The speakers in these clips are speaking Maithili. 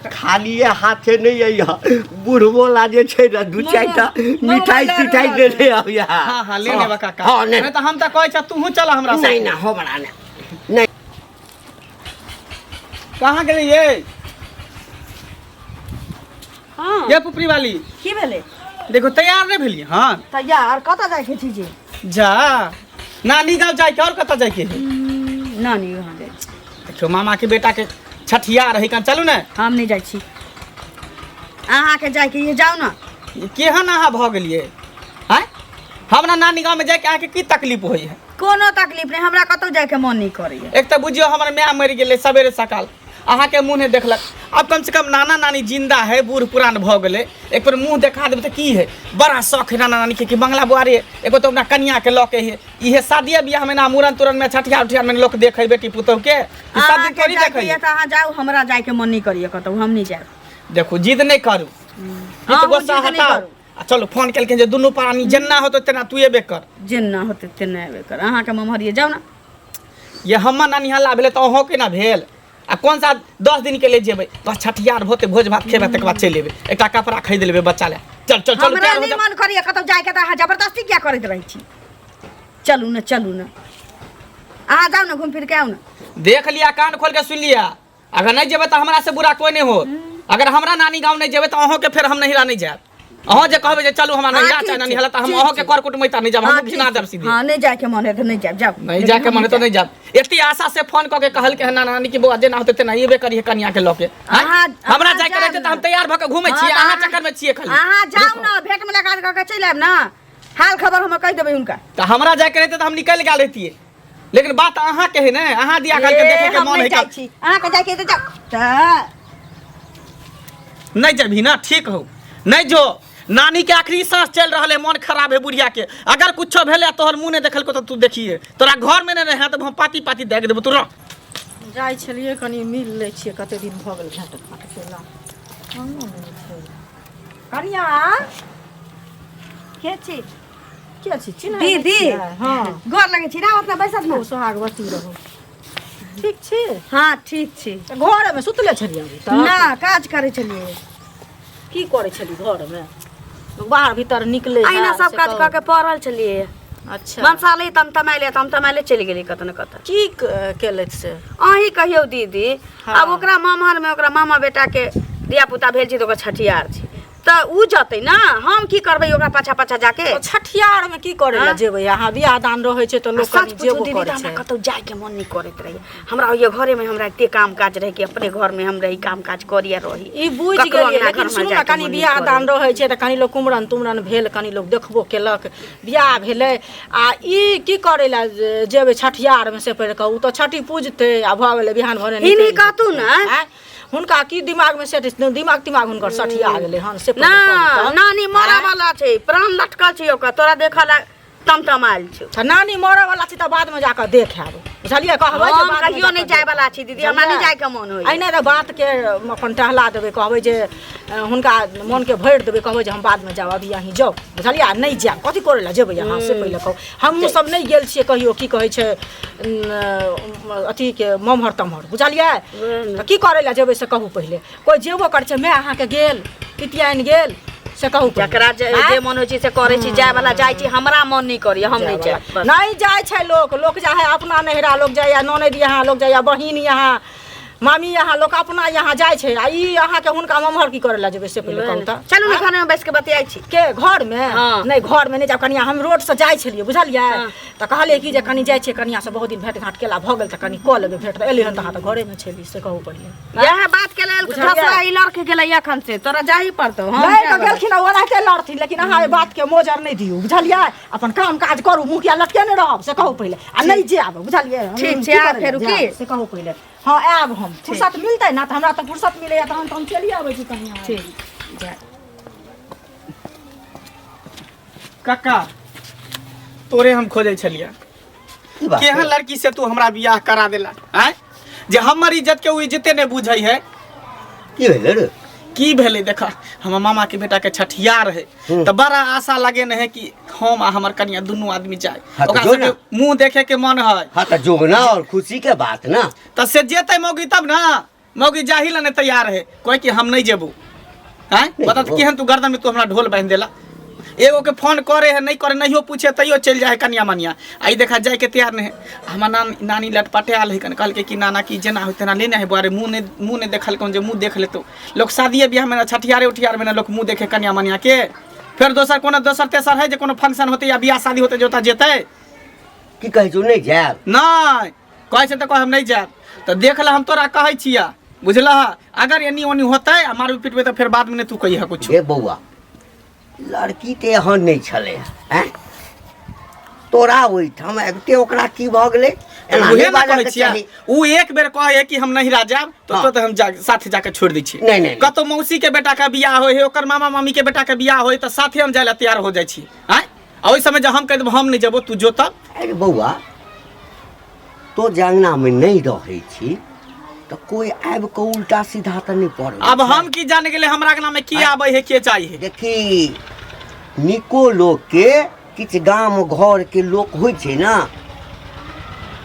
खालिए हाथे नहीं अइह बुढ़बो ला जे छै ने दू चारिटा मिठाई तिठाई देने अबिह। हाँ हाँ, ले लेबा काका। हाँ, नहीं। नहीं तो हम तऽ कहै छ तूहू चल हमरा नहीं साथे। ना हमरा ना नहीं। कहाँ गेलियै ये? हाँ। ये पुपरी वाली। की भेलै? देखो, तैयार नहीं भेलियै? हाँ। तैयार कतऽ जाइके छी जे? जा, नानी गाँव जाइके, और कतऽ जाइके है? नानी गाँव जाइ छी। देखियौ, मामा के बेटा के छठिया रही कन, चलू ने। हम नहि जाइ छी, अहाँके जाइके ये जाउ ने। केहन अहाँ भऽ गेलियै आँय? हमरा नानी गाँवमे जाइके अहाँके की तकलीफ होइ है? कोनो तकलीफ नहि, हमरा कतहु जाइके मन नहि करैए। एक तऽ बुझियौ हमर माय मरि गेलै सवेरे सकाल, अहाँके मुँह नहि देखलक। आब कमसँ कम नाना नानी जिन्दा है, बूढ़ पुरान भऽ गेलै, एक बेर मुँह देखा देबै तऽ की है। बड़ा शौक है नाना नानीके कि बंगला बुआरे एगो तऽ अपना कनियाके लऽ के है। इहे शादिये बियाहमे ना, मूड़न तूड़नमे, छठिया उठियामे लोक देखै बेटी पुतोहुके ई सब दिन अहाँके थोड़ी जाइके देखै। यऽ तऽ अहाँ जाउ, हमरा जाइके मन नहि करैए कतहु, हम नहि जायब। देखू, जिद नहि करू। ई तऽ अहूँ गुस्सा जिद नहि हटाउ करू। आ चलू। फोन केलखिन जे दुनू प्राणी जेना होतौ तेना तू एबे कर। जेना होतै तेना एबे कर। अहाँके ममहरिए, जाउ ने। ये हमर नानी हल्ला भेलै तऽ अहूँ केना भेल? आ कोन सा 10 दिन के ले जेबै? बस छठियार होते, भोज भात खेबै, तकर बाद चलि एबै। एकटा कपड़ा खरीद लेबै बच्चा ले। चल चल चल। हमरा तैयार हो नहि जाउ। मन करैए कतहु जाइके तऽ अहाँ जबरदस्ती किया करैत रहै छी? चलू ने, चलू ने, अहाँ जाउ ने, घूमि फिर के आउ ने। देख लिया, कान खोल के सुन लिया, अगर नहीं जेबै तऽ हमरा से बुरा कोई नहीं हो। अगर हमरा नानी गाँव नहीं जेबै तऽ अहूँ के फेर हम नहिरा नहीं जायब। अहाँ जे कहबै जे चलू हमरा हाँ, नहिरा ठीक चाहे छै, ननिहरा, तऽ हम ठीक अहूँ के छै। कर कुटुमैता नहीं जायब। हाँ, हम घिना ठीक देब छै। सीधे। हाँ, नहि जाइके मन है तऽ नहि जायब, जाउ। नहीं लेकिन जाके हम मन है तो नहि नहीं जायब। एते आशा से फोन कऽ के कहलकै हन नाना नानी कि बौआ, जेना होतै तेना एबे करिहे कनिया के लऽ के। आँय? हमरा अहाँ जायके जायब रहतै तऽ ने। हम तैयार भऽ के घूमै हाँ, छियै, तऽ अहाँ चक्कर मे छियै खाली। अहाँ जाउ ने, भेंट मुलाकात कऽ के चलि आयब ने, हाल खबर हम कहि देबै हुनका। तऽ हमरा जायके रहितै तऽ हम निकलि गेल रहितियै, लेकिन बात अहाँ के है ने, अहाँ दिया कहलकै ए, देखे के हम मन नहि है। जाइ छी, अहाँके जाइके है तऽ जाउ तऽ। नहीं जबही ना, ठीक हो, नहीं जो नानी के आखिरी सांस चल रहा है, मन खराब है बुढ़िया के। अगर कुछो भेले तोहर मुंह नहीं देखल को तो तू देखिए, तोरा घर में नहीं रहे तो हम पाती पाती देख देबो तू रह। जाइ छलियै, कनि मिल लै छियै, कते दिन भऽ गेल भेँट घाँट केला। कनिया। के छी? के छी? चिन्है नहि दीदी। छियै? हँ। गोर लगै छी ना, अपना बैसत ना। खूब सोहागवती रहू। ठीक छी? हाँ, ठीक छी। तऽ घरमे सुतले छलियै अभी तक? ना, काज करै छलियै। की करै छली घरमे? लोक बाहर भीतर निकले है, अहिना सब से काज कहू। कऽ के पड़ल छलियै। अच्छा। मनसाले तमतमाइले तमतमाइले चलि गेलियै कतऽ ने कतऽ। की केलथि से? अहीं कहियौ दीदी। हाँ। आब ओकरा ममहरमे ओकरा मामा बेटाके धिया पुता भेल छै तऽ ओकर छठियार छै, तऽ उ जतै ने, हम की करबै ओकरा पाछा पाछा जाके? तऽ छठियारमे की करै लए हाँ? जेबै अहाँ? बियाह दान रहै छै तऽ आ लोक सच कनि पूछू जेबो दीदी, करै तऽ हमरा छै। कतहु जायके मन नहि करैत रहैए। हमरा होइए घरेमे हमरा एते काम काज रहै कि अपने घरमे हम रही, काम काज करी आ रही। ई बुझि ककरो गेलियै, अङ्गना लेकिन घरमे सुनू ने, जायके कनि मन नहि बियाह दान करैए। रहै छै तऽ कनि लोक कुमरन तुमरन भेल, कनि लोक देखबो केलक, बियाह भेलै। आ ई की करै लए जेबै छठियारमे से पढ़ि कऽ? ओ तऽ छठि पूजतै आ भऽ गेलै, बिहान भने हिनही निकलि कहतू जेतै। ने। आँय? हुनका की दिमागमे सेट, दिमाग तिमाग हुनकर सठिया गेलै हन से ना। पहिले कहू तऽ। नानी मरऽ आँय? वाला छै, प्राण लटकल छै ओकर, तोरा देखऽ ला तमतमायल छौ। तऽ नानी मरऽ वाला छै तऽ बादमे जाकऽ देख आयब, बुझलियै? कहबै जे हम बादमे कहियो जाकऽ नहि देख जाय वाला छी दीदी, हमरा नहि बुझलियै? जायके मन होइए। एहिना तऽ बातके अपन टहला देबै, कहबै जे हुनका मोनके भरि देबै, कहबै जे हम बादमे जायब, अभी अहीं जाउ, बुझलियै? आ नहि जायब, कथी करै लए जेबै अहाँ से पहिले कहू। हमहूँ सब नहि गेल छियै कहियो, की कहै छै, अथीके ममहर तमहर, बुझलियै? तऽ की करै लए जेबै से कहू पहिले। कोइ जेबो करै छै? माय अहाँके गेल, पितियाइन गेल, से कहू पहिले। जकरा जे आँय? जे मन होइ छै से करै छी। जाय वाला जाइ छी, हमरा मन नहि करैए, हम नहि जायब बस। नहि जाइ छै लोक। लोक जाइ है अपना नैहरा, लोक जाइए ननैद यहाँ, लोक जाइए बहिन यहाँ, मामी यहाँ, लोक अपना यहाँ जाइ छै। आ ई अहाँके हुनका ममहर की करै लए जेबै से पहिले कहू तऽ। चलू ने, घरमे बैस के बतियाइ छी। के घरमे? हाँ। नहि, घरमे नहि जायब कनिया। हम रोडसँ जाइ छलियै, बुझलियै? हाँ। तऽ कहलियै कि जे कनि जाइ छियै कनियासँ, बहुत दिन भेँट घाँट केला भऽ गेल, तऽ कनि कऽ लेबै भेँट। तऽ एलियै हन तऽ अहाँ तऽ घरेमे छली, से कहू पहिले। इएह बात के लेल बुझलियै? घसरा ई लड़के गेलै एखन से तोरा जाही पड़तौ। हम लड़ि कऽ जाय बला। गेलखिन आ ओनाहिते लड़थिन, लेकिन अहाँ एहि बातके मोजर नहि दियौ, बुझलियै? अपन काम काज करू, मुँह किया लटकेने रहब से कहू पहिले। आ नहि जायब, बुझलियै? हम ठीक छै, की आब करै फेर लए की? जायब, से कहू पहिले। हँ, आयब हम, फुर्सत मिलतै ने तऽ। हमरा तऽ फुर्सत मिलैया तहन तऽ हम चलि आबै छी कनिया। ठीक, जा। काका, तोरे हम खोजै छलियै। की बात? केहन लड़की से तू हमरा बियाह करा देला आँय, जे हमर इज्जत के ओ इज्जते नहि बुझै है। की भेलै रे? की भेलै, देख, हमर मामा के बेटा के छठिया रहे तऽ बड़ा आशा लगे है कि हम आ हमर कनिया दुनू आदमी जाए। हाँ, तऽ ओकरा जो सबके ना। मुंह देखे के मन है। हाँ, तऽ जोगना और खुशी के बात ना। तऽ से जेतै मौगी तब ना। मौगी जाही ला नहीं तैयार है कोई कि हम नहीं जेबू हैं बता तो केहन तू गर्दन में तू हमरा ढोल बांध देला एगो के फोन करे है नहीं करे नहीं पूछे तैयो चल जाए कनिया मनिया आई देखा जाए के तैयार नहीं है हमार नानी लटपटे आल है कन कहलके कि नाना की जेना हो तेना लेना है बुआरे मुँह ने देखल कौन जे मुँह देख लेतो लोग शादिये बियाह में ना छठियारे उठियार में ना लोग मुँह देखे कनिया मनिया के फिर दोसर कोनो दोसर तेसर है जे कोनो फंक्शन होते या बियाह शादी होते जोता जेते की कहै छौ नहि जायब नहीं कहै छै तऽ कह हम नहि जायब तऽ देख ले हम तोरा कहै छिया बुझलह अगर एनी ओनी होतै आ मारबी पिटबै तऽ फेर बादमे नहि तू कहिह कुछ हे बौआ लड़की तऽ एहन नहि छलै आँय तोरा ओहिठाम आबिते ओकरा की भऽ गेलै एना उहे नहि ने बाजऽ कहै के छियै चाही। उ एक बेर कहै कि हम नहीं जायब तऽ हाँ। तो तऽ हम जा साथे जाके छोड़ि दै छियै नहि, नहि, नहि। कतौ मौसी के बेटा के बियाह होइ है ओकर मामा मामी के बेटा के बियाह होइ तऽ साथे हम जाय लए तैयार हो जाइ छी आँय आ ओहि समय जब हम कहि देब हम नहि जेबो तू जो तब अरे बौआ तो जे अङ्गनामे नहि रहै छी तऽ कोइ आबि कऽ उल्टा सीधा तऽ नहि पढ़ै अब हम की जान गेलै हमरा अंगना में की आबै है के चाही है देखी निको लोकके किछु गाम घरके लोक होइ छै ने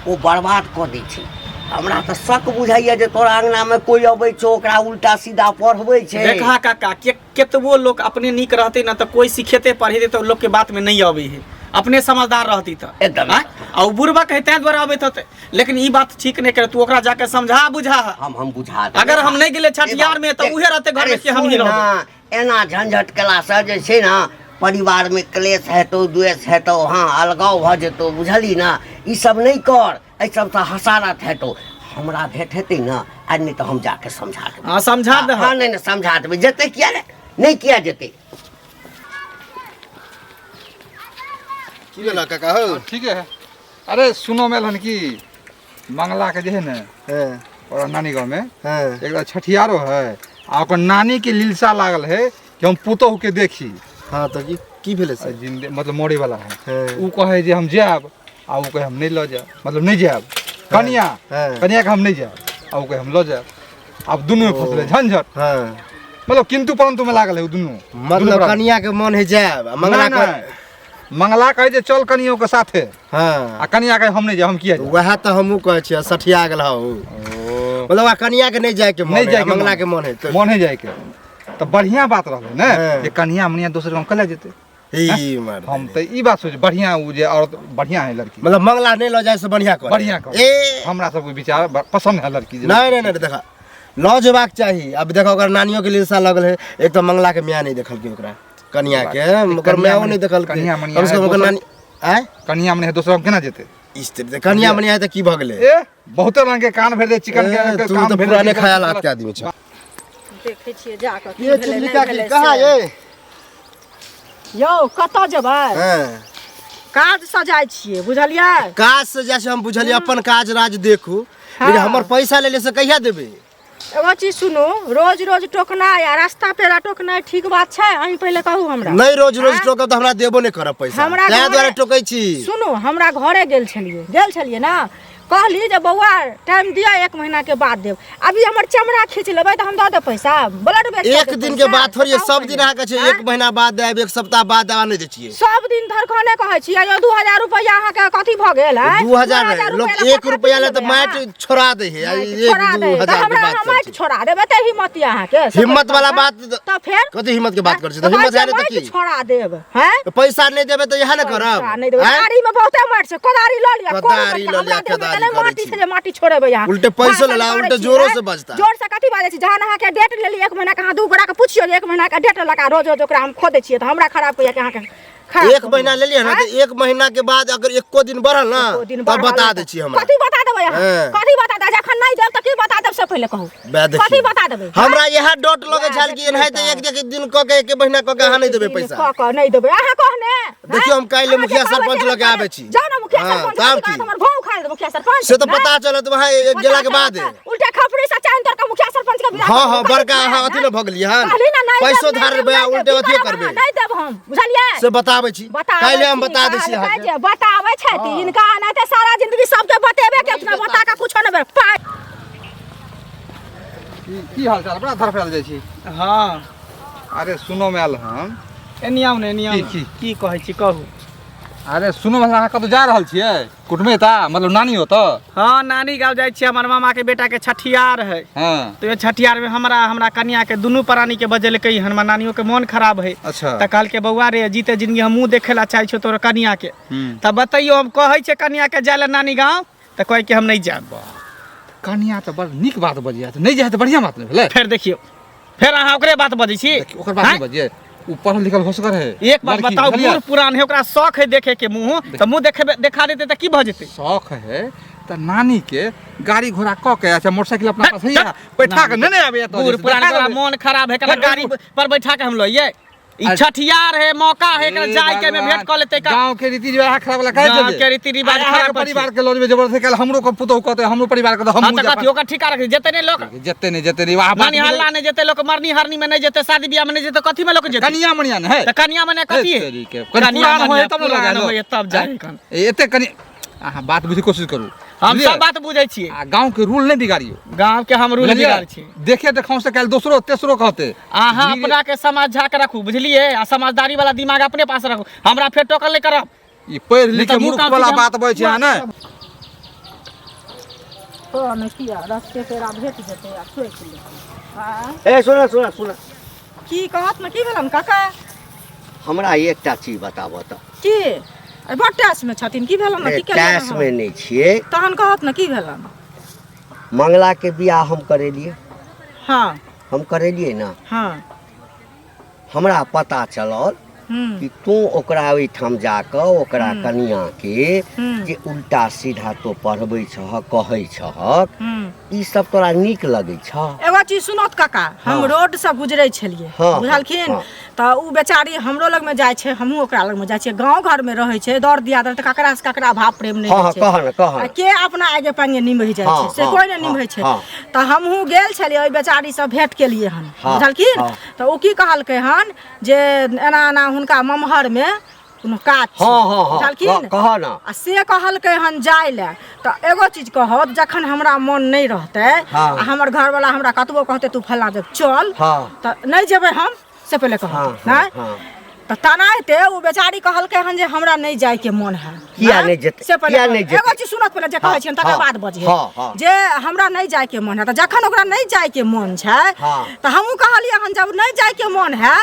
ओ बर्बाद कऽ दै छै हमरा तऽ शक बुझाइए जे तोरा अङ्गनामे कोइ अबै छौ ओकरा उल्टा सीधा पढ़बै छै देखा काका के केतबो लोक अपने नीक रहतै ने तऽ कोइ सिखेतै पढ़ेतै तऽ लोकके बातमे नहि अबै है अपने समझदार रहती तऽ एकदम। आँय? आ ओ बुढ़बक है ताहि दुआरे अबैत होतै लेकिन ई बात ठीक नहि करे तू ओकरा जाके समझा बुझा हम बुझा देबै। अगर हम नहि गेलियै छठियार में तऽ उहे रहतै घरमे कि हमही सुन रहबै। ना, एना झंझट केलासँ जे छै ने परिवारमे क्लेश हेतौ द्वेष हेतौ हँ अलगाव भऽ जेतौ बुझलही ने ई सब नहि कर एहि सबसँ हसारत हेतौ हमरा भेंट हेतै ने आ नहि तऽ हम जाके समझा देबै हँ समझा दह हँ नहि नहि समझा देबै जेतै किया ने नहि किया जेतै की भेल काका हौ ठीक है अरे सुनो में हन कि मंगला के जे है ने हाँ और नानी गाँव में हाँ एक छठियारो है आ ओकर नानी के लीलसा लागल है कि हम पुतोहु के देखी हाँ तऽ की की भेलै से जिंदे मतलब मरे वाला है हाँ। उ कहे जे हम जायब आ उ कहे हम नहीं लऽ जायब मतलब नहीं जायब कनिया हाँ। कनिया के हम नहीं जायब आ उ कहे हम लऽ जायब आब दुनू में फसले झंझट हाँ मतलब किंतु परंतु में लागल है उ दुनू दुनू मतलब प्राणी। कनिया के मन है जायब आ मंगला नहीं, के नहीं। मंगला कहे जे चल कनियो के साथे हाँ आ कनिया कहे हम नहीं जायब हम किया जायब वएह तऽ हमहूँ कहै छियै सठिया गेल हौ मतलब ओकरा कनिया के नहीं जाय के मन नहीं है, जाय आ के मंगला मन। के मन है तऽ मन है जाय के तऽ बढ़िया बात रहलै ने हाँ। जे कनिया मनिया दोसर गाँव कले जेतै ई मर्द हम तऽ ई बात सोच बढ़िया उ जे औरत बढ़िया है लड़की मतलब मंगला नहीं लऽ जाय से बढ़िया करे बढ़िया करे। ए हमरा सबके विचार पसंद है लड़की जे नहीं नहीं नहीं देखा लऽ जेबाक चाही अब देखो ओकर नानियो के लिलसा लगल है एक तऽ मंगला के माय नहीं देखलकै ओकरा कनिया के ओकर कनिया मायो मनिया- नहीं देखलकै कनिया मनिया कम से कम है, ओकर दोसर- नानी आँय कनिया मनिया दोसर गाँव केना जेतै स्त्री तऽ कनिया मनिया है तऽ की भऽ गेलै ए बहुते रंग के कान भरि दे चिकन के ए, तू कान तऽ भरि दे, पुराने चिकन ख्यालात के आदमी छ देखै छियै जाकऽ की ये भेलै चुगली नहि काकी भेलै कहाँ से। ये यौ कतऽ जेबै हाँ काज से जाइ छियै बुझलियै काज से जैसे हम बुझलियै अपन काज राज देखू लेकिन हमर पैसा लेले से कहिया देबै एगो चीज सुनू रोज रोज टोकनाइ आ रास्ता पेरा टोकनाइ ठीक बात छै अहीं पहिले कहू हमरा नहीं रोज रोज आँय? टोकब तऽ हमरा देबो नहीं करब पैसा हमरा ताहि दुआरे घरे- टोकै छी सुनू हमरा घरे गेल छलियै गेल छलियै ने कहली जे बौआ टाइम दिअ एक महीना के बाद देब अभी हमर चमड़ा खींच लेबै तऽ हम दऽ देब पैसा ब्लड बेच कऽ एक देब दिन के पैसा। बात थोड़ी है, बताउ सब दिन पहिले। अहाँके छै आँय? एक महीना बाद देब एक सप्ताह बाद देब नहि दै छियै सब दिन धरखने कहै छियै यौ 2000 रुपैआ अहाँके कथी भऽ गेल आँय? 2000 नहि, लोक रुपैआ एक रुपैआ ले तऽ कथी माटि लेबै छोड़ा दै है अहाँ? एक छोड़ा दू दे तऽ हजार के हमरा बात अहाँ करै माटि छी छोड़ा देबै तऽ हिम्मत यऽ अहाँके से हिम्मत वाला बताउ बात तऽ फेर कथी हिम्मत के बात करै छी तऽ तऽ हिम्मत कहै है छियै नहि तऽ माटि की छोड़ा देब हैं तऽ पैसा नहि देबै तऽ इएह ने करब पैसा नहि देबै आँय? गाड़ी में बहुते माटि छै कोदारी लऽ लिअ कोदारी लऽ लिअ, कोदारी करै माटि छी। छै जे माटि छोड़ेबै अहाँ उल्टे पैसो भाषण लेला, करै उल्टे छी, जोरो आँय? से बजता। जोर से कथी बाजै छी जहन अहाँके डेट लेली एक महीना के अहाँ दू गोरा के पुछियौ जे एक महीना के डेट लगा रोज रोज ओकरा हम खोदै छियै तऽ हमरा खराब होइया कि अहाँके खराब एक महीना लेलियै ने तऽ एक महीना के बाद अगर एको दिन बढ़ल ने एको दिन तब बढ़ल बता तऽ दै छी हमरा कथी बता देबै अहाँ हाँ। कथी बता देबै जखन नहि देब तऽ की बता देब से पहिले कहू बे देखियौ। कथी बता देबै हमरा इएह डोट लगै वएह छल कि देखियौ एनाहिते तऽ। एक एक दिन कऽ के एक महीना कऽ के अहाँ नहि देबै पैसा कऽ कऽ नहि देबै अहाँ कहने देखियौ, हम काल्हि मुखिया सरपंच लग के आबै छी। जाउ ने मुखिया हाँ, सरपंच तब लग की? हमर भाव खा लेत मुखिया सरपंच से तऽ नहि? पता चलत वहाँ पता गेला के चलत बाद तऽ उल्टा खपड़ी से चाइन तोड़ के मुखिया सरपंच के बिदा हाँ, कर हाँ, देबै। बड़का अहाँ अथी ने भऽ गेलियै हन। कहली ने नहि पैसो देब, धार नहि लेबै आ देब, उल्टे की अथियो करब करबै। अहाँ? नहि देब हम बुझलियै से बताबै छी बताबै काल्हि हम छी, बता दै छी कहलकै अहाँके जे बताबै छथि हिनका एनाहिते सारा जिंदगी सबके बतेबे के अपना बता के कुछो नहि भेल। पाइ की की हाल चाल बड़ा धरफड़ायल जाइ छी हाँ अरे सुनो में आयल हम एनी आउ ने एनी आउ की, ने। की? की कहै छी कहू अरे सुनो भला, अहाँ कतौ जा रहल छियै कुटुमेता, मतलब नानी होतऽ? हाँ, नानी गाँव जाइ छियै। हमर मामा के बेटा के छठियार है। तो ये छठियार में हमरा हमरा कन्या के दुनू प्राणी के बजेलकै हन। हमर नानियो के मोन खराब है। तऽ कहलकै, बौआ रे, जीते जिंदगी हम मुँह देखे ला चाहै छियौ तोरा कन्या के। तऽ बतैयो, हम कहै छियै कन्या के जाय ला नानी गाँव, तऽ कहै कि हम नहि जायब। कनिया तऽ बड़ नीक बात बजिया, तऽ नहि जाइ तऽ बढ़िआँ बात नहि भेलै? फेर देखियौ, फेर अहाँ ओकरे बात बजै छी। देखियौ, ओकर बात नहि बजियै, ओ पढ़ल लिखल होशगर है। एक बात लड़की, बताउ, बुझलियै? बूढ़ पुरान है, ओकरा शौक है देखे के मुँह, तऽ मुँह देखेबे देखा देतै तऽ की भऽ जेतै? शौक है तऽ नानी के गाड़ी घोड़ा कऽ के, अच्छा मोटरसाइकिल अपना पास है, बैठा के नहि आबैया तऽ बूढ़ पुरान देखा के ओकरा देबै। मोन खराब है, कहलक गाड़ी पर बैठा के हम लइयै। ई छठियार है, मौका है एकरा ए जाय के में भगवान, भेंट कऽ लेतै का। गाँव के रीति रिवाज खराब वाला काहे गाँव चलबै? के रीति रिवाज अरे अहाँके खराब अछि। परिवार के लऽ जेबै जबरदस्ती, काल्हि हमरो के पुतोहु कहतै हमरो परिवार के तऽ हाँ हमहूँ तऽ कथी ओकर ठिका रख जेतै? नहि लोक जेतै नहि जेतै नहि वहाँ बात नानी हल्ला नहि जेतै लोक, मरनी हरनी में नहि जेतै, शादी बियाह में नहि जेतै, कथी में लोक जेतै? कनिया मनिया ने है। तऽ कनिया मने कथी है? तेरी के, कनि कनिया पुरान मनिया होय तब ने लऽ पुरान जाय होय तब जाय। लोक। एते कनि अहाँ बात बुझे कोशिश करू। हम बुझलियै? सब बात बुझै छियै। आ गाँव के रूल नहि बिगाड़ियौ। गाँव के हम रूल बुझलियै? बिगाड़ छी? देखे देखाउ से काल्हि दोसरो तेसरो कहते। अहाँ अपना के समझा के रखू, बुझलियै? आ समझदारी वाला दिमाग अपने पास रखू, हमरा फेर टोकल नहि करब। ई पढ़ि लिख तऽ के मुँह मूर्ख कान वाला सीधा- बात बजै छै अहाँ ने। तो नहि किया रस्ते पेड़ा भेट जेतै आ सोचि ले आँय? ए सुन सुन सुन। की कहत ने, की भेलन काका? हमरा एकटा चीज बताबऽ तऽ। की? अरे बड़ टैस में छथिन, की भेलन? की केलियनि टैस अहाँ? में नहि छियै। तहन कहत ने, की भेलन? मंगला के बियाह हम करेलियै। हम करेलियै ने? हाँ। हमरा पता चलल कि तू ओकरा ओहिठाम जाकऽ ओकरा कनियाके जे उल्टा सीधा तो पढ़बै छहक, कहै छहक, ई सब तोरा नीक लगै छह? एगो चीज सुनत काका, हम रोड से गुजरे छलियै। बुझलखिन? तऽ ओ बेचारी हमरो लगमे जाइ छै, हमहूँ ओकरा लगमे जाइ छियै। गाँव घरमे रहै छै, दर दियाद तऽ ककरा से ककरा भाव प्रेम नहि होइ छै। कह ने, कह आ ने। के अपना आगे पांगे निमहि जाइ छै, से कोइ नहि निमहै छै। तऽ हमहूँ गेल छलियै, ओहि बेचारीसँ भेँट केलियै हन। बुझलखिन? तऽ ओ की कहलकै हन जे एना एना हुनका ममहरमे कोनो काज छै। हँ हँ हँ बुझलखिन? कह ने। आ से कहलकै हन जाय लए। तऽ एगो चीज कहत, जखन हमरा मन नहि रहतै आ हमर घरवाला हमरा कतबो कहतै तू फल्लाँ जगह चल, तऽ नहि जेबै हम, से पहिले कहत। नहि? तऽ तेनाहिते ओ बेचारी कहलकै हन जे हमरा नहि जायके मन है। किया नहि जेतै? से पहिले किया नहि कहलकै। जेतै? एगो चीज सुनत पहिले, जे कहै छियनि तकर बाद बजिहे। हँ, हँ। जे हमरा नहि जायके मन है, तऽ जखन ओकरा नहि जायके मन छै तऽ हमहूँ कहलियै हन जब नहि जायके मन है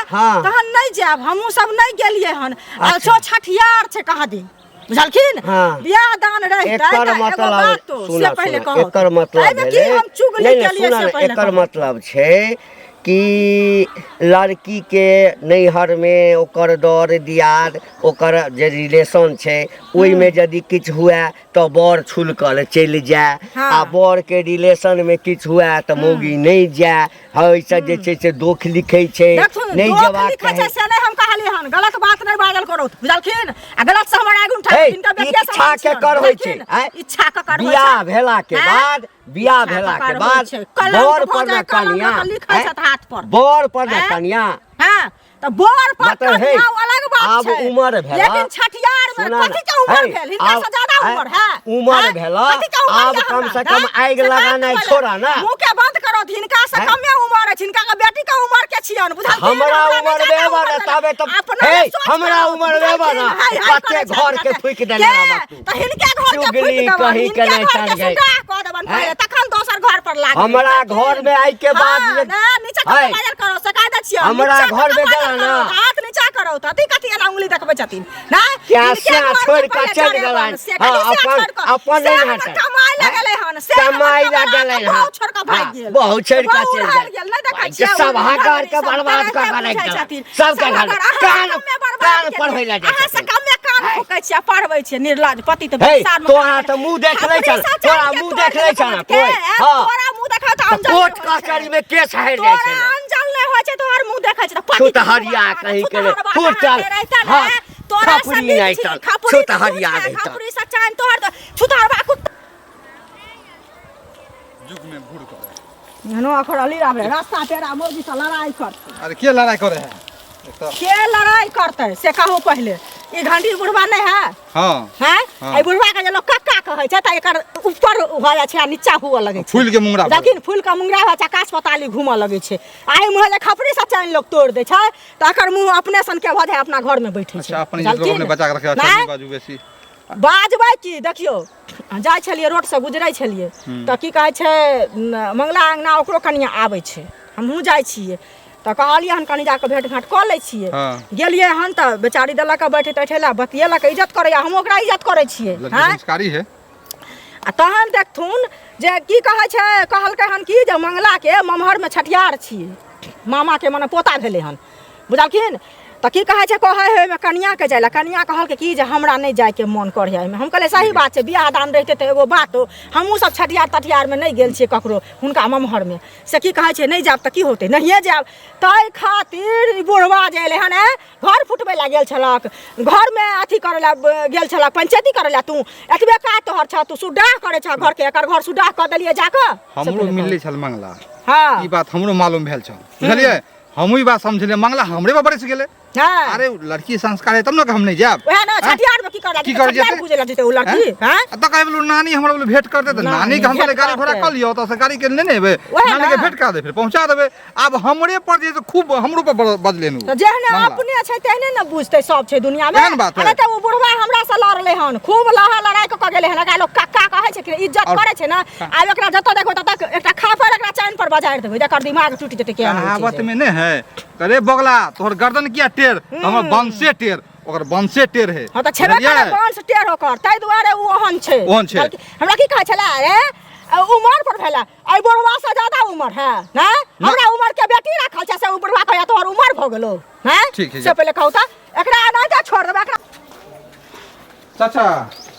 तहन नहि जायब। हमहूँ सब नहि गेलियै हन। आ छो छठियार छै कहाँ दिन, बुझलखिन? बियाह दान रहितै एकर तऽ एगो मतलब बात तो सुना से पहिले सुना कहत। एकर मतलब एहिमे की भेलै हम चुगली नहि नहि केलियै सुना से ने, पहिले एकर कहू। मतलब छै कि लड़कीके नैहरमे ओकर दर दियाद, ओकर जे रिलेशन छै, ओहिमे यदि किछु हुए तऽ बर छुलकल चलि जाय आ बरके रिलेशनमे किछु हुए तऽ मौगी नहि जाय। ओहिसँ जे छै से दोख लिखै छै। देखथुन, नहि दोख जेबाक लिखै छै चाही। से नहि हम कहलियै हन। गलत बात नहि बाजल करू, बुझलखिन? आ गलत से हमर आगू उठा हे, हिनकर बेटिया इच्छा समान के छियनि, कर होइ छै, बुझलखिन? आँय? इच्छा के कर होइ बियाह छै। भेला के आँय? बाद, बियाह इच्छा भेला के के कर होइ बाद छै। कलंक बर भऽ पर जाय, ने कलंक कनिया के लिखै आँय? छथि हाथ पर। बर पर ने आँय? कनिया। हाँ, तऽ बर पर मतलब हे, कनिया ओ अलग बात आब छै। उमर भेला। लेकिन छठियार में सुना ना, कथी के उमर हे, भेल? हिनका आब- से ज्यादा हे, उमर है। उमर हैं? भेला, कथी के उमर आब यऽ कम हमरा, से कम हैं? आगि से बात लगानाइ पहिले। छोड़ा ना। मुँह के बंद करो, हिनका से हैं? कमे उमर अछि, हिनका के बेटी के उमर के छियन, बुझलखिन? हमरा नहि उमर ज्यादा बेबा उमर ना, भेल। ताबे तऽ- अपना हे, ने सोच हमरा करो, उमर बेबा ना, बुझलखिन? हाय, हाय कते करै घर के छथि। फूकि देने के? रहबा तू। तऽ हिनके घर के चुगली फूकि देबनि, कहीं हिनके के नहि घर के चल गई। सुग्गाह कऽ देबनि हैं? पहिले, तखन दोसर घर पर लागबै, हमरा बुझलखिन? घर में आइ के बाद हाँ, जे- ना, नीचा है। कऽ बाजल करो, से कह दै छियौ, हमरा नीचा घर में कऽ गेला बाजल ना। करो, हाथ नीचा करो, तऽ अथी कथी एना उंगली देखबै छथिन? नहि, क्या हिनके स्या घर के छोड़ि कऽ पहिले चलि जरेबनि, गेलनि। से हाँ, कथी स्या अपन छोड़ि कऽ? अपन से नहि हमर हेतै। कमाइ लए गेलै हन, से हमर कमाइ लए कमा कऽ गेलै हन। बहु छोड़ि कऽ भागि हाँ, गेल। बहु छोड़ि कऽ बहु चलि उड़ायल गेल। गेल, नहि देखै भाइ, छियै, सब उड़ायल हकार के सब बर्बाद कऽ तेनाहिते कऽ राखि बुझै देलक। छथिन। सबके सब घर अगर अहाँ कान कमे बर्बाद कान केलियै, पढ़बै लए जाइ अहाँ से छथिन। कमे कान फूकै छियै, पढ़बै छियै, निर्लज पति तऽ हे, बेसार में तोरा तऽ मुँह देखले छल, खपरी से तोरा चानि के मुँह तोड़ि देखले देलक छल ना के, कोइ? ऐ, हाँ। तोरा मुँह देखै तऽ अनजल कोर्ट नहि होइ छै। कचहरी में केस हारि जाइ तोरा छै ने। अनजल नहि होइ छै, तोहर मुँह देखै छै तऽ पति छुतहरिया कहीं के नहि, फुटल, हाँ, हाँ, तोरा से खपरी नीक नहि छी, चल, खपरी तऽ छुतहरिया दूर छै, नहि चल। खपरी से चानि तोहर तऽ छुतहरबा कुत्ता। युग में घूर करे। एहनो अखर अली आबे रास्ता पेरा मौगी से लड़ाई करतै। अरे के लड़ाई करे है? एक तऽ के लड़ाई करतै से कहू पहिले। ई घंटी बुढ़वा नहि है हाँ हैं हाँ। एहि बुढ़वा के जे लोग कक्का कहै छै तऽ एकर ऊपर भऽ जाइ छै आ नीचा हुअ लगै छै फूल के मुंगरा भऽ लेकिन फूल के मुंगरा भऽ जाइ छै आकाश पताली घूमऽ लगै छै आ एहि मुँहे जे खपरी से चानि लोग तोड़ि दै छै तऽ एकर मुँह अपने सनके भऽ जाइ अपना घरमे बैठै छै अच्छा अपन इज्जत लोग अपने बचा के रखे अच्छा नहि? नहीं बाजू बेसी बाजबै की देखियौ जाइ छलियै रोडसँ गुजरै छलियै तऽ की कहै छै न, मंगला अङ्गना ओकरो कनिया आबै छै हमहूँ जाइ छियै तऽ कहलियै हन कनि जाकऽ भेँट घाँट कऽ लै छियै हाँ। गेलियै हन तऽ बेचारी देलक बैठे तैठे लए बतियेलक इज्जत करैया हम ओकरा इज्जत करै छियै लड़की आँय संस्कारी है आ तहन देखथुन जे की कहै छै कहलकै हन कि जे मंगलाके ममहरमे छठियार छियै मामाके मने पोता भेलै हन बुझलखिन तऽ की कहै छै कहै हइ ओहिमे कनिआँके जाइ लए कनिआँ कहलकै कि जे हमरा नहि जाइके मोन करै एहिमे हम कहलियै सही बात छै बियाह दान रहितै तऽ एगो बात हमहूँ सब छठियार तठियारमे नहि गेल छियै ककरो हुनका ममहरमे से की कहै छै नहि जायब तऽ की होतै नहिए जायब ताहि खातिर ई बुढ़वा जे एलै हन ऐं, घर फुटबै लए गेल छलक घरमे अथी करै लए गेल छलक पंचायती करै लए तू एतबे काज तोहर छह तू सुड्डाह करै छह घरके एकर घर सुड्डाह कऽ देलियै जाकऽ हमरो मिललै छल मंगला हँ ई बात हमरो मालूम भेल छल बुझलियै हमहूँ ई बात समझलियै मंगला हमरे पर बरसि गेलै हँ अरे लड़की संस्कार है तब ने हम नहीं जायब वएह ना छठियार में की करला की कर छठियार जेतै? पूजे ला जेतै उ लड़की हैं आ तऽ कहे बोलू नानी हमरा बोलू भेंट करते तऽ नानी के हम भेंट कहलियै गाड़ी घोड़ा करतै। कऽ लियौ ओतऽ से गाड़ी के लेने एबै वएह नानी के ना। भेंट करा दे फिर पहुँचा देबै आब हमरे पर जे छै खूब हमरो पर बजले नु तऽ जेहने मंगला। अपने छै तेहने ने बुझतै सब छै दुनिया में एहन बात है। अरे तऽ उ बुढ़वा हमरा से लड़लै हन खूब लहा लड़ाई कऽ के गेलै हन एकरा लोग कक्का कहै छै कि इज्जत और- करै छै ने आब एकरा जतऽ देखबै ततऽ एकटा खापर एकरा चाइन पर बजारि देबै जकर दिमाग टूटि जेतै केहन होइ छै कहावत से। में नहीं है अरे बगला तोहर गर्दन किया टेढ़ तऽ हमर वंशे टेढ़ ओकर वंशे टेढ़ है हँ तऽ छेबे बुझलियै? करे वंश टेढ़ ओकर ताहि दुआरे ओ ओहन छै ओहन छै। बल्कि हमरा की कहै छलै अरे उमर पर भेला एहि बुढ़वा से ज्यादा उमर है ने हमरा उमर के बेटी राखल छै से ओ बुढ़वा कहैया तोहर उमर भऽ गेलो हैं ठीक है, से पहिले कहू तऽ एकरा एनाहिते छोड़ देबै एकरा चाचा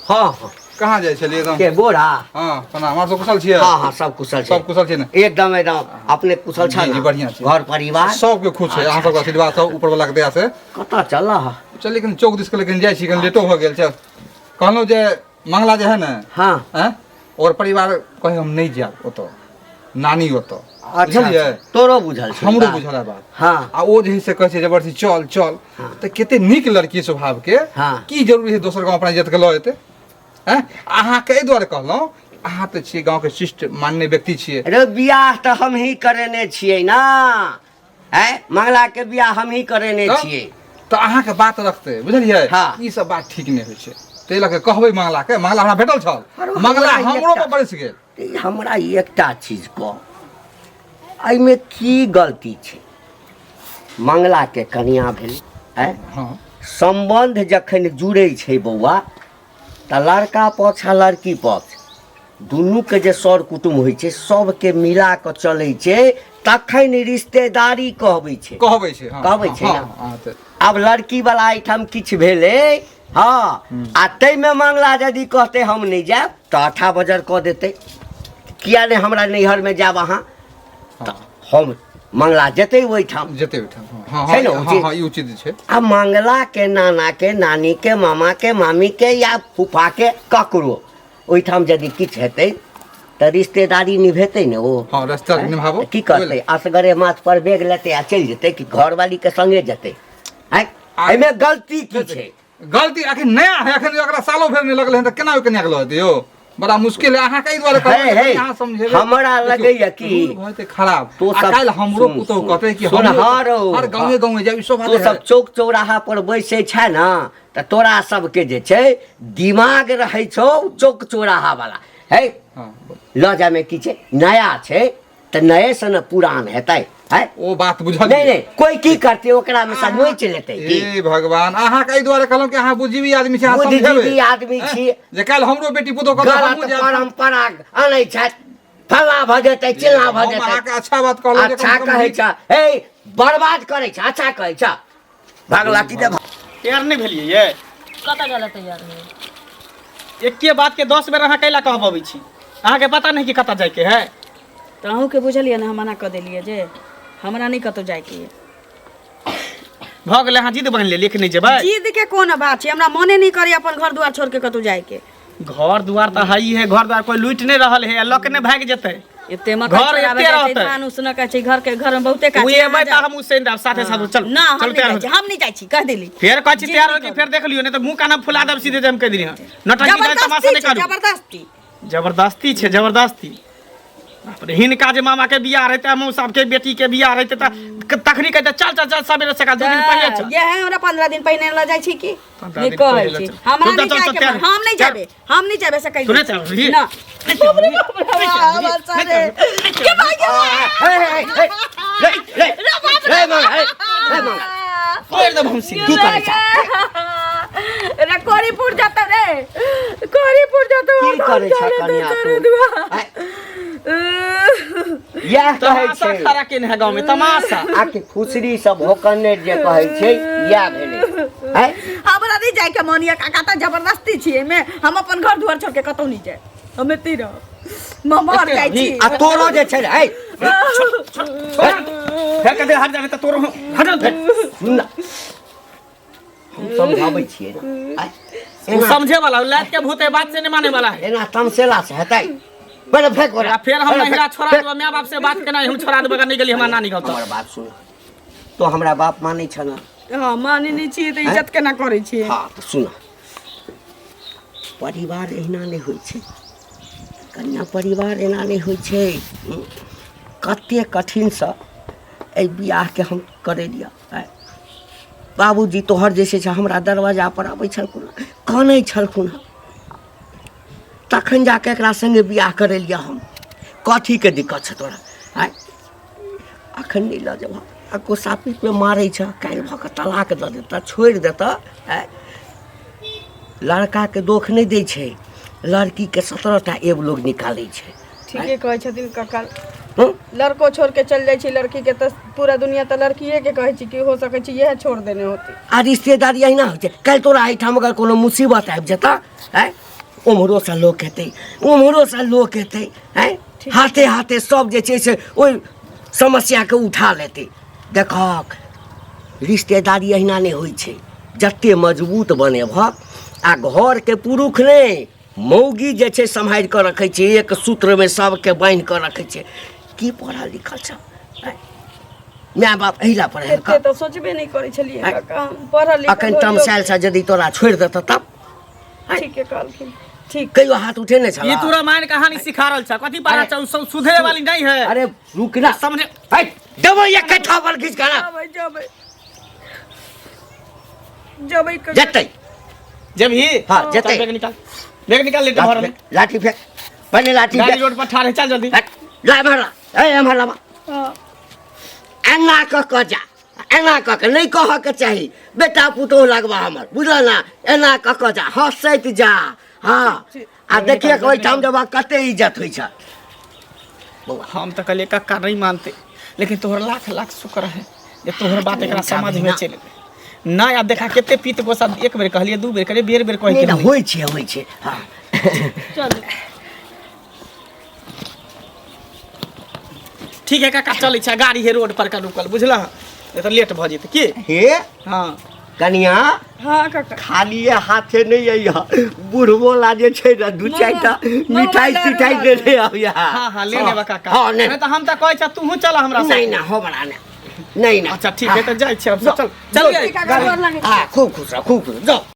हँ हँ कहाँ जाइ छलियै एकदम के बोरा हँ प्रणाम अहाँ सब कुशल छियै हँ हँ सब कुशल छै सब कुशल छै ने एकदम एकदम अपने कुशल छ जी, जी, ने बढ़िआँ छै। घर परिवार सबके खुश छै अहाँ सबके आशीर्वाद सब ऊपर वाला के दया से कतऽ चल चल लेकिन चौक दिस के लेकिन जाइ छी कनि लेटो भऽ गेल छै कहलहुँ जे मंगला जे है ने हँ आँय ओकर परिवार कहै हम नहि जायब ओतऽ नानी ओतऽ अच्छा बुझलियै अच्छा, तोरो बुझल छै हमरो बात। बुझल है बात हँ आ ओ जे है से कहै छै जबरदस्ती चल चल तऽ कते नीक लड़की स्वभाव के हाँ। की जरूरी है दोसर गाँव अपना इज्जत के लऽ जेतै आँय अहाँके एहि दुआरे कहलहुँ अहाँ तऽ छियै गाँवके शिष्ट मान्य व्यक्ति छियै अरे बियाह तऽ हमही करेने छियै ना आँय मंगला के बियाह हमही करेने तऽ छियै तऽ अहाँके बात रखतै बुझलियै हाँ। ई सब बात ठीक नहि होइ छै ताहि लऽ कऽ कहबै मंगला के मंगला हमरा भेटल छल अरे मंगला हमरा हमरो एकटा- पर बरसि गेल ई हमरा एकटा चीज कह एहिमे की गलती छै मंगलाके कनिया भेलै आँय हँ सम्बन्ध जखन जुड़ै छै बौआ तऽ लड़का पक्ष आ लड़की पक्ष दुनूके जे सर कुटुम्ब होइ छै सबके मिला कऽ चलै छै तखन रिश्तेदारी कहबै छै कहबै छै हँ, कहबै छै हँ, ने? हँ, तऽ आब लड़की वाला एहिठाम किछु भेलै हँ आ ताहिमे मंगला यदि कहतै हम नहि जायब तऽ अठा बजर कऽ देतै किया नहि हमरा नैहरमे जायब अहाँ तऽ हम मंगला जेतै ओहिठाम जेतै ओहिठाम हँ छै ने हँ उचित? हँ ई उचित छै आ मंगलाके नानाके नानीके मामाके मामीके या फूफाके ककरो ओहिठाम यदि किछु हेतै तऽ रिश्तेदारी निभेतै ने ओ हँ रिश्ता निभाबो की करतै असगरे माथ पर बैग लेतै आ चलि जेतै कि घरवालीके संगे जेतै आँय एहिमे गलती की छै गलती अखन नया है अखन ओकरा सालो भरि नहि लगलै हन तऽ केना ओहि कनियाके लऽ जेतै यौ बड़ा मुश्किल है अहाँके एहि दुआरे कहलहुँ हे, जे हे, अहाँ समझेबै हमरा देखियौ, लगैया कि रूल भऽ जेतै खराब तू आ सब काल्हि हमरो सुन, पुतहु सुन, कहतै कि सुन, हमरो हँ रौ, हर गाँवे हँ। गाँवे जायब ई शोभा तू दै सब है। चौक चौराहा पर बैसै छै ने तऽ तोरा सबके जे छै दिमाग रहै छौ चौक चौराहा वाला है हँ, लऽ जामे की छै नया छै तऽ नये से ने पुरान हेतै है ओ बात बुझल नहि नहि कोई की करतै ओकरा में से नोचि लेतै की हे भगवान अहाँके एहि दुआरे कहलहुँ कि अहाँ बुद्धिजीवी आदमी छी अहाँ बुद्धिजीवी समझेबै। आदमी छी। जे काल्हि हमरो बेटी पुतोह कहतै हमहूँ गलत जायब। परम्परा अनै छथि फल्लाँ भऽ जेतै चिल्लाँ भऽ हम जेतै अहाँके अच्छा बात कहलहुँ जे अच्छा कम से कम कहै छ हे बर्बाद करै छ अच्छा कहै छ भगला की देब तैयार नहि भेलियै ये कतऽ गेलै तैयार भेल एके बात के 10 बेर अहाँ कैला कहबबै छी अहाँके पता नहि कि कतऽ जाइके है तऽ अहूँके बुझलियै ने हम मना कऽ देलियै जे हमरा नहि कतहु जाइके यऽ भऽ गेलै अहाँ जिद बान्हि लेलियै कि नहि जेबै जिद के कोन बात छै हमरा मने नहि करैए अपन घर दुआर छोड़ि के कतहु जाइके घर दुआर तऽ है ही है घर दुआर कोई लूटि नहि रहल है लऽ के नहि भागि जेतै एते मकई घर छोड़ाबै एते जाइ छै, रहतै। धान उसनऽ के छै घर के घर में बहुते काज ओ छै, एबै अहाँ तऽ जाउ। हम उसैन देब साथे साथ चल ना हम चल नहीं तैयार जाइ हो छी हम नहीं जाइ छी कह देली फेर कहै छी जी तैयार नहीं हो कि करू। फेर देख लियौ नहीं तऽ मुँह काना फुला देब सीधे जे हम कहि देली हँ नौटंकी जाय तमाशा जबरदस्ती नहि छै करू जबरदस्ती जबरदस्ती छै जबरदस्ती बाप रे हिनका जे मामा के बियाह रहते मौसा के बेटी के बियाह रहते त तखनी कहते चल चल चल सबेरे सकाल 2 दिन पहिले चल ये है हमरा 15 दिन पहिने ल जाइ छी की 15 नहीं दिन कहै पहिले छी चल। हमरा चल, नहीं चल, जाय चल, के तैयार। मन हम नहीं चल। जाबे हम नहीं जाबे से कहि सुनै दै छी? ना बाप रे बाप रे बाप रे के भाई के हे हे हे रे रे रे मांग हे रे मांग तोड़ देब हम सीधे की करै छ रे कोरीपुर जाता रे कोरीपुर जाता की करै छ कन्या तू आँय, इएह कहै तमाशा छै खड़ा केने है गाँव में तमाशा आके खुसरी सब होकने जे कहै छै इएह भेलै आँय हमरा नहीं जाय के मन ये काका तऽ जबरदस्ती छियै मे हम अपन घर दुआर छोड़ के कतौ नहीं जाय हम एतै रहब ममहर जाइ छी आ तोरो जे छै ने है फेर कते हट जाबे तऽ तोरो हट जा फेर। सुन ना हम समझाबै छियै ने आँय, उ एना समझे वाला लात के भूत है बात से नहीं माने वाला है एना तमसेला से हेतै पहिले फेंक ओकरा आ फेर हम पहिले नहिरा फेंक, छोड़ा फेंक। देबो माय बाप से बात केना हम छोड़ा देबो अगर नहीं गेली हमरा नानी गाँव हमर तऽ बात सुन तो हमरा बाप मानै छ ने हँ मानै नहि छियै तऽ इज्जत केना करै छियै हँ तऽ सुन परिवार एहिना नहि होइ छै कन्या परिवार एना नहि होइ छै कते कठिनसँ एहि बियाहके हम करेलियै आँय बाबूजी तोहर जे छै से हमरा दरवाजापर आबै छलखुन हँ कानै छलखुन हँ तखन जाके एकरा सङ्गे बियाह करेलियै हम कथीके दिक्कत छै तोरा आँय अखन नहि लऽ जेबह आ कोसापीमे मारै छह काल्हि भऽ कऽ तलाक दऽ देतऽ छोड़ि देतऽ आँय लड़काके दोख नहि दै छै लड़कीके 17 टा एब लोग निकालै छै ठीके कहै छथिन काका हूँ? लड़को छोड़ के चल जाइ छै लड़की के तऽ पूरा दुनिया तऽ लड़किए के कहै छै कि हो सकै छै इएह छोड़ देने होती आ रिश्तेदारी अहिना होइ छै काल्हि तोरा एहिठाम अगर कोनो मुसीबत आबि जेतऽ आँय ओम्हरोसँ लोक हेतै ओम्हरोसँ लोक हेतै आँय हाथे हाथे सब जे छै से ओहि समस्याके उठा लेतै देखहक रिश्तेदारी अहिना नहि होइ छै जते मजबूत बनेबहक आ घरके पुरुष नहि मौगी जे छै सम्हारि कऽ रखै छै एक सूत्रमे सबके बान्हि कऽ रखै छै की पढ़ल लिखल छ आँय? माय बाप एहि लए पढ़ेलकऽ एते तऽ सोचबे नहि करै छलियै काका हम पढ़ल लिखल अखन होइयो। तमसायल छ यदि तोरा छोड़ि देतऽ तब ठीके कहलखिन ठीक कहियो हाथ उठेने छल ई तू रामायण कहानी सिखा रहल छ कथी पढ़ा छ सब सुधरे वाली नहीं है अरे रुक ना समझे है देबो एक थापर खींच के ना जेबै जेबै जेबै काका। जेतै जेबही हाँ, जेतै। चल बैग निकाल बैग निकाल ले घर में लाठी फेंक पहले लाठी गाड़ी फेंक रोड पर ठाढ़ है चल जल्दी हट, ला एम्हर ला ए एम्हर ला हाँ। एना कऽ कऽ जा एना कऽ कऽ नहि कहऽके चाही बेटा पुतोहु लगबा हमर बुझल ने एना कऽ कऽ जा हँसैत जा हँ आ देखिए ओहिठाम जब कते इज्जत होइ छै बौआ हम तऽ कहलियै कक्का नहीं मानते लेकिन तोहर लाख लाख शुक्र है जे तोहर बात एकरा समझ में चलि एलै नहि आब देखा कते पीत गोसा एक बेर कहलियै दू बेर कहलियै बेर बेर कहै नहि के नहि, होइ छै होइ छै हँ चलू ठीक है काका चलै छै गाड़ी है रोड पर का रुकल बुझलह नहीं तऽ लेट भऽ जेतै की हे हँ कनिया हाँ काका खालिए हाथे नहि अइह बुढ़बो ला जे छै ने दू चारिटा मिठाई तिठाई देने अबिह हाँ हाँ ले लेबा काका हाँ नहीं तऽ हम तऽ कहै छ तूहू चल हमरा नहीं ना हमरा ना नहीं ना अच्छा ठीक है तऽ जाइ छी हम सब चल चल काका गोर लागै छी। हाँ खूब खुश रह खूब खुश रह, जाओ।